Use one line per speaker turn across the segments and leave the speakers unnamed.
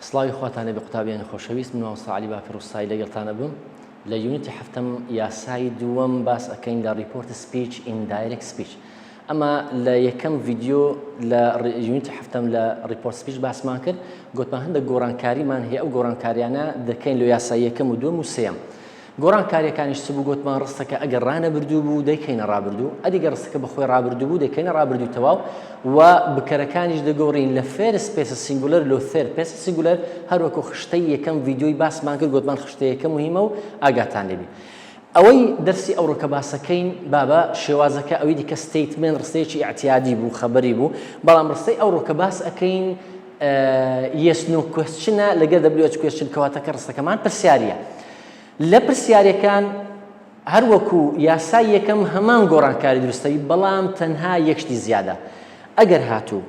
سڵاوی خواتان لێبێ قوتابیانی خۆشەویست من مامۆستا عەلی باپیر ڕوستایی لەگەڵتان ئەبم لە unit ی حەفتەم یاسای دووەم باس ئەکەین لە reported speech indirect speech ئەمە لە یەکەم ڤیدیۆ لە unit ی حەفتەم لە reported speech باسمان کرد گوتمان هەندێک گۆڕانکاریمان هەیە ئەو گۆڕانکاریانە دەکەین لە یاسای یەکەم و دووەم و سێیەم گۆڕانکاریەکانیش چ بوو گۆتمان ڕستەکە ئەگەر ڕانەبردوو بوو دەیکەینە ڕابردوو ئەدی گەر ڕستەکە بەخۆی ڕابردوو بوو دەیکەینە ڕابردووی تەواو و بکەرەکانیش دەگۆڕین لە first person singular لۆ third person singular هەروەکو خشتەی یەکەم ڤیدیۆی باسمان کرد گۆتمان خشتەی یەکەم مهمە و ئاگاتان لێبی ئەوەی دەرسی ئەوڕۆکە باسەکەین بابە شێوازەکە ئەوی دیکە statement ڕستەیەکی ئیعتیادی بوو خەبەری بوو بەڵام ڕستەی ئەوڕۆکە باس ئەکەین yes no question ە لەگەر WH question کەواتە کە ڕستەکەمان پرسیاریە لە پرسیارەکان هەروەکو یاسای یەکەم هەمان گۆڕانکاری دروستەوی بەڵام تەنها یەک شتی زیادە ئەگەر هاتوو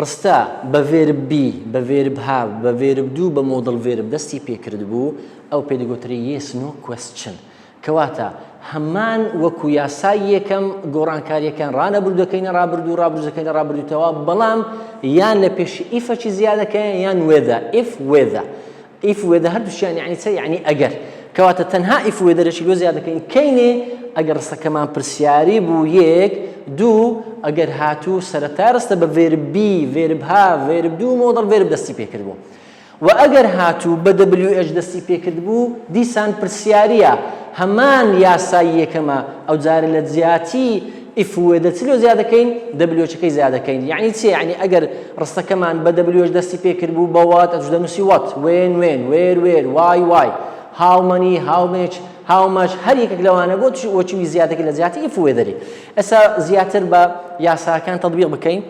ڕستە بە verb be بە verb have بە verb do بە modal verb دەستی پێکرد بوو ئەو پێ دەگوترێ yes no question کەواتە هەمان وەکو یاسای یەکەم گۆڕانکاریەکان ڕانەبردوو دەکەینە ڕابردوو ڕابردوو دەکەینە ڕابردوو تەواو بەڵام یان لە پێشی if ەکی زیادەکەین یان whether if whether if whether هەردووشیان یعنی چە یعنی ئەگەر کەواتە تەنها if whether ێکی لۆ زیاد دەکەین کەینێ ئەگەر ڕستەکەمان پرسیاری بوو یەک دوو ئەگەر هاتوو سەرەتا ڕستە بە verb be verb have verb do modal verb دەستی پێکرد بوو وە ئەگەر هاتوو بە WH دەستی پێکردبوو دیسان پرسیاریە هەمان یاسای یەکەمە ئەوجارە لە جیاتی if whether چ لۆ زیاد دەکەین WH ەکەی زیاد دەکەین یەعنی چیە یەعنی ئەگەر ڕستەکەمان بە WH دەستی پێکردبوو بە what ئەتوش دەنووسی what when when where where why why how many how much how much هەر یەکێک لەوانە بۆ وەچوی زیاد دەکەین لە جیاتی if whether ی ئێستا زیاتر بە یاساکان تەطبیق بکەین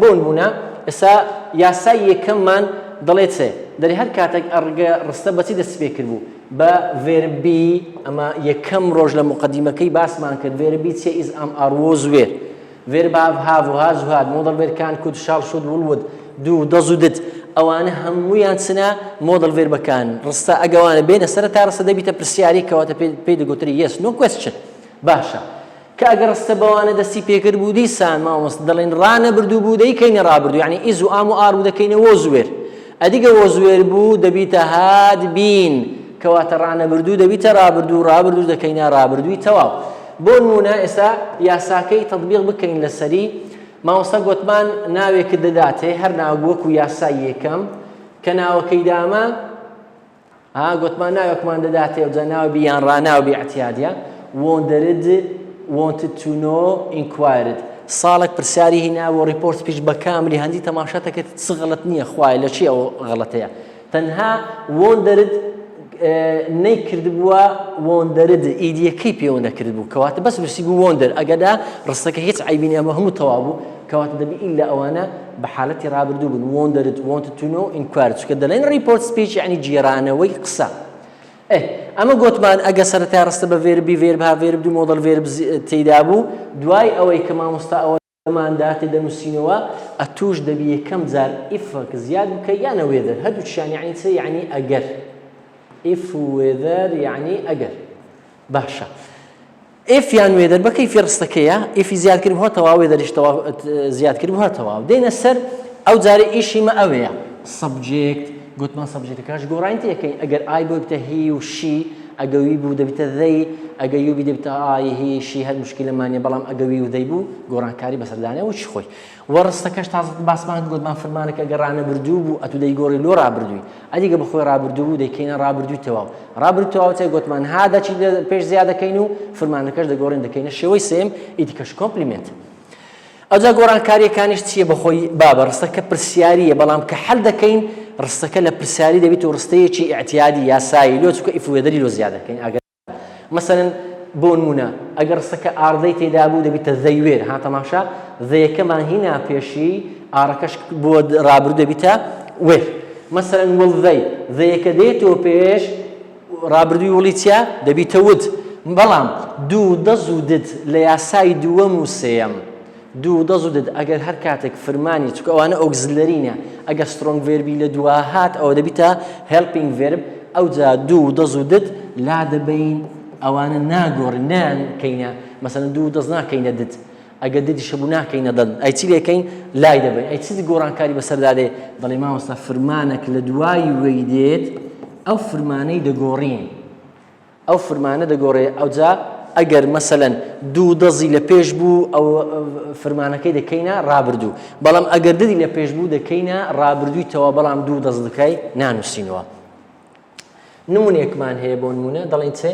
بۆنمونە ئێستا یاسای یەکەممان دەڵێ چ؟ دەرێ هەر کاتێک ئەڕگە ڕستە بەچی دەستی پێ کردبوو؟ بە verb be ئەمە یەکەم ڕۆژ لە موقەدیمەکەی باسمان کرد verb be چیە is am are was were verb have have و has و had modal verb can could shall should will would do does و did ئەوانە هەموویان چنە modal verb ەکان ڕستە ئەگەوانە بێنە سەرەتا ڕستە دەبیتە پرسیاری کەواتە پێی دەگوتری yes no question باشە کە ئەگەر ڕستە بەوانە دەستی پێکرد بوو دیسان مامۆستا دەڵێن ڕانەبردوو بوو دەیکەینە ڕابردوو یعنی is و am و are بوو دەکەینە was were ئەدیگە was were بوو دەبیتە had been کەواتە ڕانەبردوو دەبیتە ڕابردوو ڕابردوو دەکەینە ڕابردووی تەواو بۆ نمونە ئێستا یاساکەی تەطبیق بکەین لەسەری مامۆستا گۆتمان ناوێکت دەداتێ هەر ناو وەکو یاسای یەکەم کە ناوەکەی دامە ها گۆتمان ناوێکمان دەداتێ ئەوجا ناو بی یان ڕاناو بی اعتیادیە wondered wanted to know inquired ساڵێک پرسیاری هینا بۆ reported speech بە کاملی هەندی تەماشا دەکرد چ غەڵەت نییە خوایە لە چی ئەو غەڵەتەیە تەنها wondered نەیکردبووە wondered ed ەکەی پێوە نەکردبوو کەواتە بەس نووسی بوو wonder ئەگەدا ڕستەکە هیچ عیبی نییە ئەمە هەموو تەواو بوو کەواتە دەبی ئیلا ئەوانە بە حالەتی ڕابردوو بن wondered wanted to know inquired چونکە دەڵێن reported speech یعنی گێرانەوەی قسە ئێ ئەمە گۆتمان ئەگە سەرەتای ڕستە بە verb be verb have verb do modal verb تێدا بوو دوای ئەوەی کە مامۆستا ئەوە دەمانداتێ دەنووسینەوە ئەتوش دەبی یەکەم جار if ەک زیاد بکە یانە whether هەردووکیان یعنی چ یعنی ئەگەر if whether یعنی ئەگەر باشە if یان whether بە کەیفی ڕستەکەیە if ی زیاد کرد هۆ تەواو whether یش تەواو زیاد کرد هۆ تەواو دێنە سەر ئەو جارێ ئیشی مە ئەوەیە subject گوتمان subject ەکەش گۆڕین تێکەین ئەگەر I بۆ بتە he و she ئەگە we بوو دەبیتە they ئەگە you بی دەبیتە I he she هەر مشکلەمانە بەڵام ئەگە we و they بوو گۆڕانکاری بەسەردانێ و چی خۆی وە ڕستەکەش تازە باسمان کرد گۆتمان فرمانەکە گەر ڕانەبردوو بوو ئەتوو دەیگۆڕی لۆ ڕابردووی ئەدی گە بەخۆی ڕابردوو بوو دەیکەینە ڕابردووی تەواو ڕابردوو تەواو چیە گۆتمان had ەکی لە پێش زیاد دەکەین و فرمانەکەش دەگۆڕین دەکەینە شێوەی سێم ئیدیکەش complement ئەوجا گۆڕانکاریەکانیش چییە بەخۆی بابە ڕستەکە پرسیاریە بەڵام کە حل دەکەین ڕستەکە لە پرسیاری دەبیت و ڕستەیەکی ئیعتیادی یاسایی لۆ چونکە if whether ی لۆ زیاد دەکەین ئەگەر مەسەلەن بۆ نموونە ئەگەر ڕستەکە are they تێدا بوو دەبیتە they were ها تەماشا they ەکەمان هینا پێشی are ەکەش بۆ ڕابردوو دەبیتە were مەسەلەن will they they ەکە دێتەوە پێش ڕابردووی will ی چیە دەبیتە would بەڵام do does و did لە یاسای دووەم و سێیەم do does و did ئەگەر هەر کاتێک فرمانی چونکە ئەوانە auxiliary نە ئەگەر strong verb ی لە دوا هات ئەوە دەبیتە helping verb ئەوجا do does و did لا دەبەین ئەوانە ناگۆڕین نایان کەینە مەسەلەن do does ناکەینە did. ئەگەر did یش هەبوو ناکەینە done ئەی چی لێکەین لای دەبەین ئەی چ گۆڕانکاری بەسەردا دێ دەڵێ مامۆستا فرمانێک لە دوای وەی دێت ئەو فرمانەی دەگۆڕین ئەو فرمانە دەگۆڕێ ئەوجا ئەگەر مەسەلەن دوو does ی لە پێش بوو ئەو فرمانەکەی دەکەینە ڕابردوو بەڵام ئەگەر did ی لە پێش بوو دەکەینە ڕابردووی تەوا بەڵام دوو does ەکەی نانووسینەوە نمونێکمان هەیە بۆ نمونە دەڵێن چێ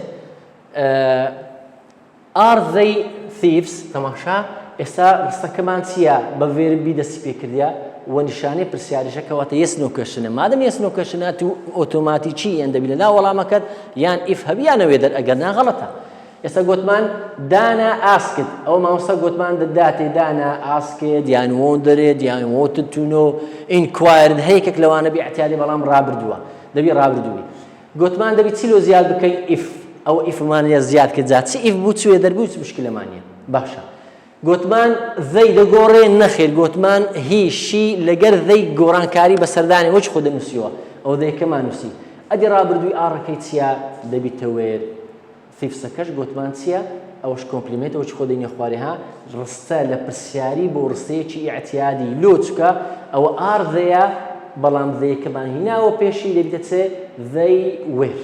Are they thieves؟ تەماشا ئێستا ڕستەکەمان چییە؟ بە verb be دەستی پێ کردیە و نیشانەی پرسیاریشە کەواتە yes no question ە مادەم yes no question ە تو ئۆتۆماتیکی یان دەبی لە ناو وەڵامەکەت یان if هەبی یان whether ئەگەر نا غەڵەتە ئێستا گۆتمان دانا asked ئەو مامۆستا گۆتمان دەداتێ دانا asked یان wondered یان wanted to know inquired هەیەکێک لەوانە بی اعتیادی بەڵام ڕابردووە دەبی ڕابردووی گۆتمان دەبی چی لۆ زیاد بکەین if ئەو if مان لێ زیاد کرد جا چ if بوو چ whether بوو چ مشکلەمان نیە باشە گۆتمان they دەگۆڕێ نەخێر گۆتمان he she لەگەر they گۆڕانکاری بەسەردانی وەچ خۆ دەنووسیەوە ئەو they ەکەمان نووسی ئەدی ڕابردووی are ەکەی چییە دەبیتە were thieves ەکەش گۆتمان چییە ئەوەش complement ە وەچ خۆ دەینە خوارێ ها ڕستە لە پرسیاری بۆ ڕستەیەکی ئیعتیادی لۆ چکە ئەوە are they ە بەڵام they ەکەمان هیناوە پێشی دەبیتە چ they were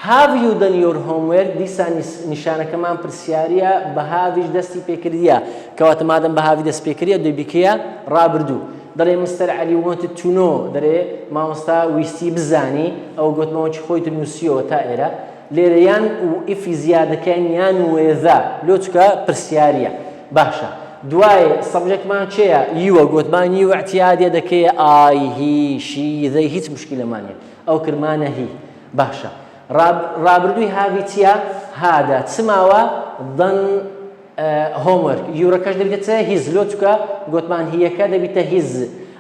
Have you done your homework دیسان نیشانەکەمان پرسیاریە بە have یش دەستی پێکردیە کەواتە مادەم بە have ی دەست پێکردە دەبیکەیە ڕابردوو دەڵێ Mister عەلی wanted to know دەرێ مامۆستا ویستی بزانی ئەوە گۆتمەوەکی خۆیت نووسیەوە تا ئێرە لێرە یان if ی زیادەکەین یان whether لۆ چکە پرسیاریە باشە دوای subject مان چێە you ە گۆتمان you اعتیادیە دەکەیە I he she they هیچ مشکلەمان نیە ئەو کرمانە he باشە ڕابردووی have ی چییە had ە چ ماوە done homework your ەکەش دەبیتە چ his لۆ چکە گۆتمان he یەکە دەبیتە his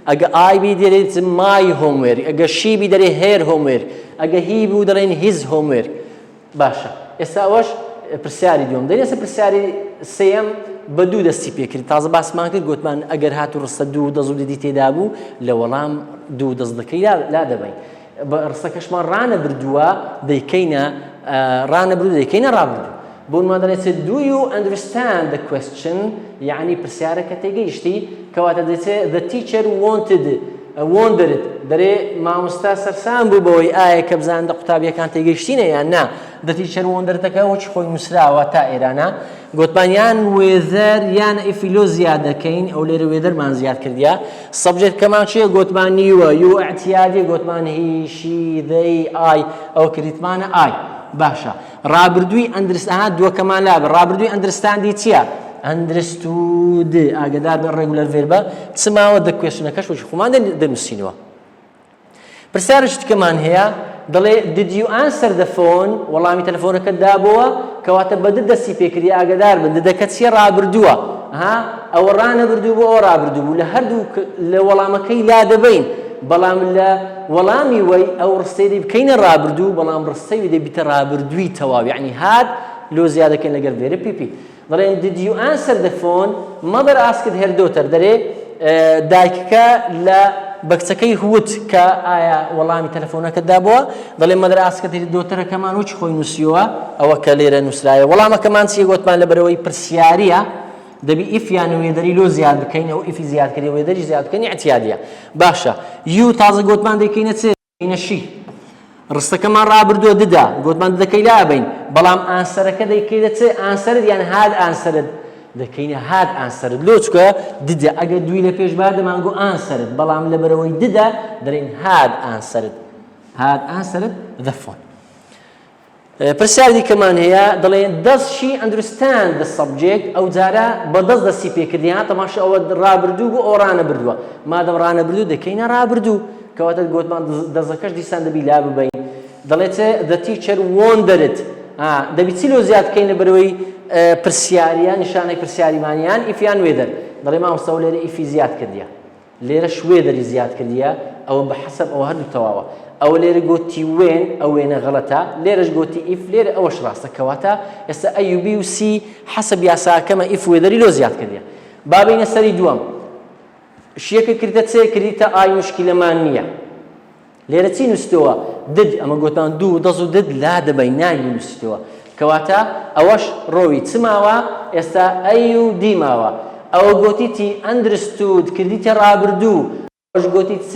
ئەگە I بی دەرێت my homework ئەگە she بی دەرێ her homework ئەگە he بوو دەڵێن his homework باشە ئێستا ئەوەش پرسیاری دوم دەین ئێستا پرسیاری سێیەم بە دوو دەستی پێکرد تازە باسمان کرد گوتمان ئەگەر هاتو ڕستە دوو does و did ی تێدا بوو لە وەڵام دوو does ەکەی لا دەبین بە ڕستەکەشمان ڕانەبردووە دەیکەینە ڕانەبردوو دەیکەینە ڕابردوو بۆ نموونە دەڵێت do you understand the question یعنی پرسیارەکە تێگەیشتی کەواتە دەچێت the teacher wanted wondered دەرێ مامۆستا سەرسام بوو بەوەی ئایا کە بزان دە قوتابیەکان تێگەیشتینە یان نا the teacher wondered ەکە وەکی خۆی نووسراوە تا ئێرانە گۆتمان یان whether یان if ی لۆ زیاد دەکەین ئەو لێرە whether مان زیاد کردیا subject ەکەمان چیە گۆتمان you ە you اعتیادیە گۆتمان he she they I ئەو کریتمانە I باشە ڕابردووی unders ئەها دووەکەمان لا بە ڕابردووی understand ی چییە؟ understood ئاگدار بە regular verb ە چ ماوە the question ەکەش وەکی خۆمان دەنووسینەوە پرسیارێکی دیکەمان هەیە دەڵێ did you answer the phone وەڵامی تەلەفۆنەکەت دابەوە کەواتە بە did دەستی پێکردی ئاگدار بن did ەکە چیە ڕابردووە ها ئەوە ڕانەبردوو بۆ ئەوە ڕابردوو بوو لە هەردوو لە وەڵامەکەی لا دەبەین بەڵام لە وەڵامی وەی ئەو ڕستەی دەی بکەینە ڕابردوو بەڵام ڕستەی دەبیتە ڕابردووی تەواو یعنی had لۆ زیادەکەین لەگەر verb PP دەڵێن did you answer the phone mother asked her daughter دەرێ دایکەکە لە بە کچەکەی وت کە ئایا وەڵامی تەلەفۆنەکە دابووە دەڵێ mother asked her daughter ەکەمان وچ خۆی نووسیوە ئەوە کە لێرە نووسرایە وەڵامەکەمان چیە گوتمان لە بەرەوەی پرسیاریە دەبی if یان whether ی لۆ زیاد بکەین ئەو if ی زیاد کردی whether ی زیاد بکەین اعتیادیە باشە you تازە گوتمان دەیکەینە چ دەیکەینە she ڕستەکەمان ڕابردووە did ە گۆتمان did ەکەی لابەین بەڵام answer ەکە دەیکەیتە چ answered یان had answered دەکەینە had answered لۆ چکە did ە ئەگەر دووی لە پێش با دەمانگو answered بەڵام لەبەرەوەی did ە دەرێن had answered had answered the phone پرسیار دیکەمان هەیە دەڵێ does she understand the subject ئەو جارە بە does دەستی پێکردی ها تەماشا ئەوە ڕابردوو بوو ئەوە ڕانەبردووە مادەم ڕانەبردوو دەکەینە ڕابردوو کەواتە گۆتمان does ەکەش دیسان دەبی لا ببەین دەڵێت the teacher wondered دەبی چی لۆ زیاد بکەین لە بەرەوەی پرسیاریان نیشانەی پرسیاریمانیان if یان whether دەڵێ مامۆستا لێرە if ی زیاد کردیە لێرەش whether ی زیاد کردیە ئەوە بە حەسەب ئەوە هەردوو تەواوە ئەوە لێرە گۆتی when ئەو when ە غەڵەتە لێرەش گۆتی if لێرە ئەوەش ڕاستە کەواتە ئێستا A و B و C حەسەب یاساکەمە if whether ی لۆ زیاد کردیە با بینە سەری دووەم she ەکە کردە چێ کردیتە I مشکلەمان نییە لێرە چی نووسیتەوە؟ did، ئەمە گۆتمان do does و did لا دەبەین نابی بنووسیتەوە. کەواتە ئەوەش ڕۆوی چ ماوە؟ ئێستا A و D ماوە. ئەوە گۆتیتی understood کردیتە ڕابردوو. ئەوەش گۆتی چ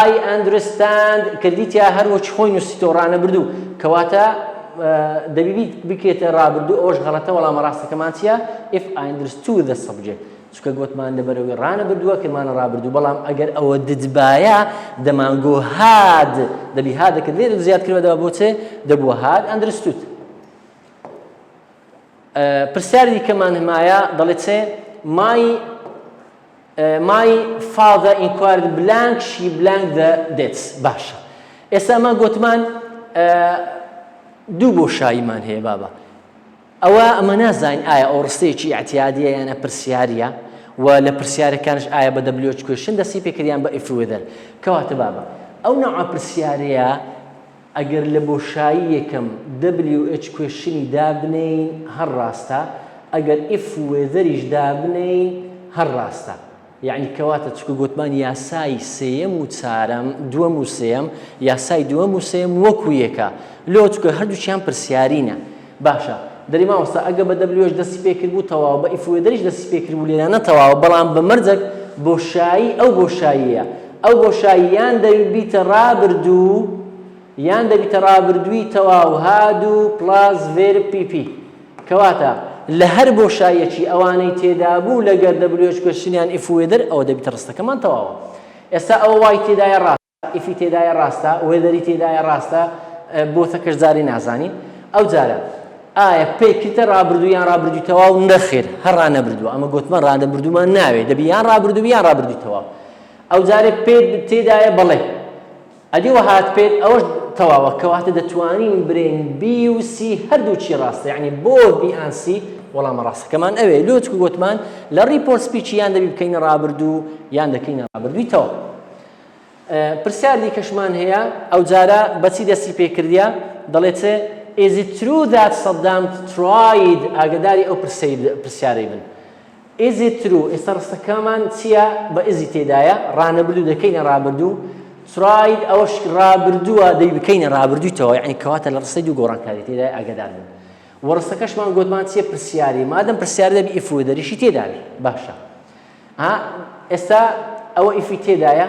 I understand کردیتە هەر وەکی خۆی نووسیتەوە ڕانەبردوو. کەواتە دەبی بکرێتە ڕابردوو ئەوەش غەڵەتە وەڵامە ڕاستەکەمان چییە؟ If I understood the subject. چونکە گۆتمان لەبەرئەوەی ڕانەبردووە کردمانە ڕابردوو بەڵام ئەگەر ئەوە ددبایە دەمانگۆ had دەبی had ەکەت لێرە زیاد کردوە دەبا بۆ چێ دەبووە had understood پرسیاری دیکەمان هەمایە دەڵێ چێ my my father inquired blank she blank the debts باشە ئێستا ئەمە گۆتمان دوو بۆشاییمان هەیە بابە ئەوە ئەمە نازانین ئایا ئەو ڕستەیەکی ئیعتیادیە یانە پرسیاریە و لە پرسیارەکانش ئایا بە WH question دەستی پێکرد یان بە if whether کەواتە بابە ئەو نەوعە پرسیارەیە ئەگەر لە بۆشایی یەکەم WH question ی دابنێین هەر ڕاستە ئەگەر if whether یش دابنێین هەر ڕاستە یەعنی کەواتە چونکە گۆتمان یاسای سێیەم و چارەم دووەم و سێیەم یاسای دووەم و سێیەم وەکو یەکە لۆ چونکە هەردووکیان پرسیارینە باشە دەری مامۆستا ئەگە بە WH دەستی پێ کردبوو تەواو بە if whether یش دەستی پێ کردبوو لێرانە تەواوە بەڵام بە مەرجەک بۆشایی ئەو بۆشاییە ئەو بۆشایی یان دەبیتە ڕابردوو یان دەبیتە ڕابردووی تەواو had و plus verb PP کەواتە لە هەر بۆشاییەکی ئەوانەی تێدابوو لەگەر WH question یان if whether ئەوە دەبیتە ڕستەکەمان تەواوە ئێستا ئەوە why تێدایە ڕاستە if ی تێدایە ڕاستە whether ی تێدایە ڕاستە both ەکەش جارێ نازانین ئەو جارە ئایا پێی کردە ڕابردوو یان ڕابردووی تەواو نەخێر هەر ڕانەبردووە ئەمە گۆتمان ڕانەبردوومان ناوێ دەبی یان ڕابردوو یان ڕابردووی تەواو ئەو جارێ پێت تێدایە بەڵێ ئەدی وە هات پێت ئەوەش تەواوە کەواتە دەتوانین برێین B و C هەردووکی ڕاستە یعنی both B and C وەڵامە ڕاستەکەمان ئەوێ لۆ چکو گۆتمان لە report speech یان دەبی بکەینە ڕابردوو یان دەکەینە ڕابردووی تەواو پرسیار دیکەشمان هەیە ئەو جارە بەچی دەستی پێکردە دەڵێت چ Is it true that Saddam tried ئاگداری ئەو پرسیارەی بن Is it true ئێستا ڕستەکەمان چییە بە is ی تێدایە ڕانەبردوو دەکەینە ڕابردوو tried ئەوەش ڕابردووە دەی بکەینە ڕابردوویتەوە یعنی کەواتە لە ڕستەی دوو گۆڕانکاری تێدای ئاگادار بن و ڕستەکەشمان گۆتمان چییە پرسیاری مادەم پرسیار دەبی if whether یشی تێدابی باشە ها ئێستا ئەوە if ی تێدایە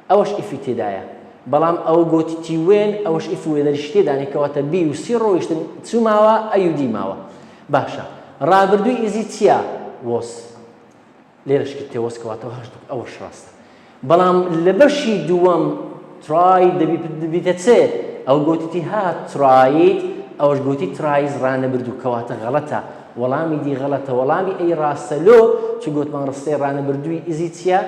ئەوەش if ی تێدایە بەڵام ئەوە گۆتیتی when ئەوەش if whether یشی تێدانێ کەواتە B و C ڕۆیشتن چ ماوە A و D ماوە باشە ڕابردووی is ی چییە was لێرەش کردتێ was کەواتە هەشت ئەوەش ڕاستە بەڵام لە بەشی دووەم try دەبی دەبیتە چێ ئەو گۆتیتی had tried ئەوەش گۆتی tries ڕانەبردوو کەواتە غەڵەتە وەڵامی D غەڵەتە وەڵامی A ڕاستە لۆ چ گۆتمان ڕستەی ڕانەبردووی is ی چییە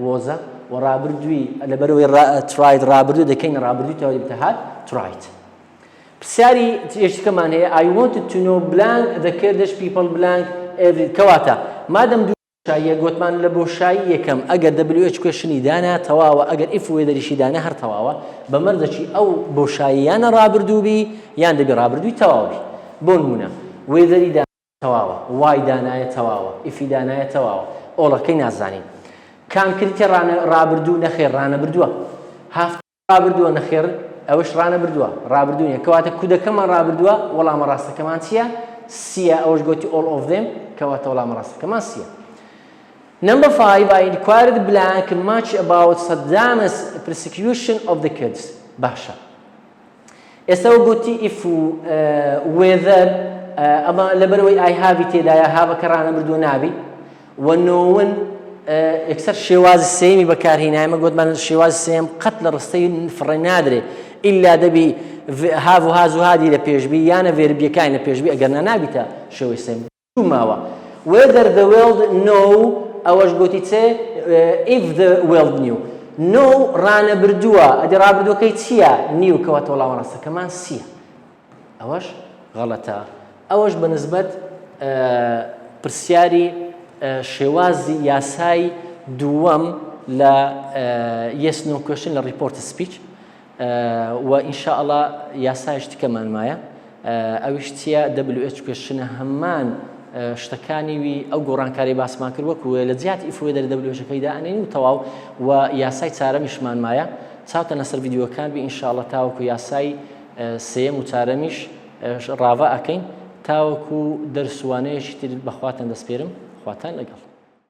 was ە و ڕابردووی لەبەرئەوەی tried ڕابردوو دەکەین ڕابردووی تەواوی دەبێتە had tried پرسیاری یەکەمان هەیە I wanted to know blank the Kurdish people blank every کەواتە مادەم دوو بۆشاییە گۆتمان لە بۆشایی یەکەم ئەگەر WH question ی دانا تەواوە ئەگەر if whether یشی دانا هەر تەواوە بە مەرجەکی ئەو بۆشاییانە ڕابردوو بی یان دەبی ڕابردووی تەواو بی بۆ نمونە whether ی دانا تەواوە why دانایە تەواوە if ی دانایە تەواوە all ەکەی نازانین کام کردتێ ڕابردوو نەخێر ڕانەبردووە have ڕابردووە نەخێر ئەوەش ڕانەبردووە ڕابردوو نیە کەواتە could ەکەمان ڕابردووە وەڵامە ڕاستەکەمان چییە C یە ئەوەش گوتی all of them کەواتە وەڵامە ڕاستەکەمان C یە Number five, I inquired blank much about Saddam's persecution of the Kurds. باشە. ئێستا وەک گوتی if و whether ئەمە لەبەرەوەی I have ی تێدایە have ەکە ڕانەبردووە نابی و known یەکسەر شێوازی سێمی بەکارهینایمە گوتمان شێوازی سێم قەت لە ڕستەی فڕێ نادرێ ئیلا دەبی have و has و had ی لە پێشبی یانە verb ەکانی لە پێشبی ئەگەر نابیتە شێوەی سێم ماوە Whether the world know ئەوەش گۆتی چ If the world knew know ڕانەبردووە ئەدی ڕابردووەکەی چییە knew کەواتە وەڵامە ڕاستەکەمان C یە ئەوەش غەڵەتە ئەوەش بە نسبەت پرسیاری شێوازی یاسای دووەم لە yes no question لە report speech وە ان شاء اللە یاسایش تکەمان مایە ئەویش چیە WH question ە هەمان شتەکانی وی ئەو گۆڕانکاری باسمان کرد وەکو لە جیاتی if whether WH ەکەی دائەنێین و تەواو و یاسای چارەمیشمان مایە چاوتان لەسەر ڤیدیۆکان بی ان شاء اللە تاوەکو یاسای سێیەم و چارەمیش ڕاڤە ئەکەین. تاوەکو دەرس و وانەیەکی تر بەخواتان دەسپێرم خواتان لەگەڵ.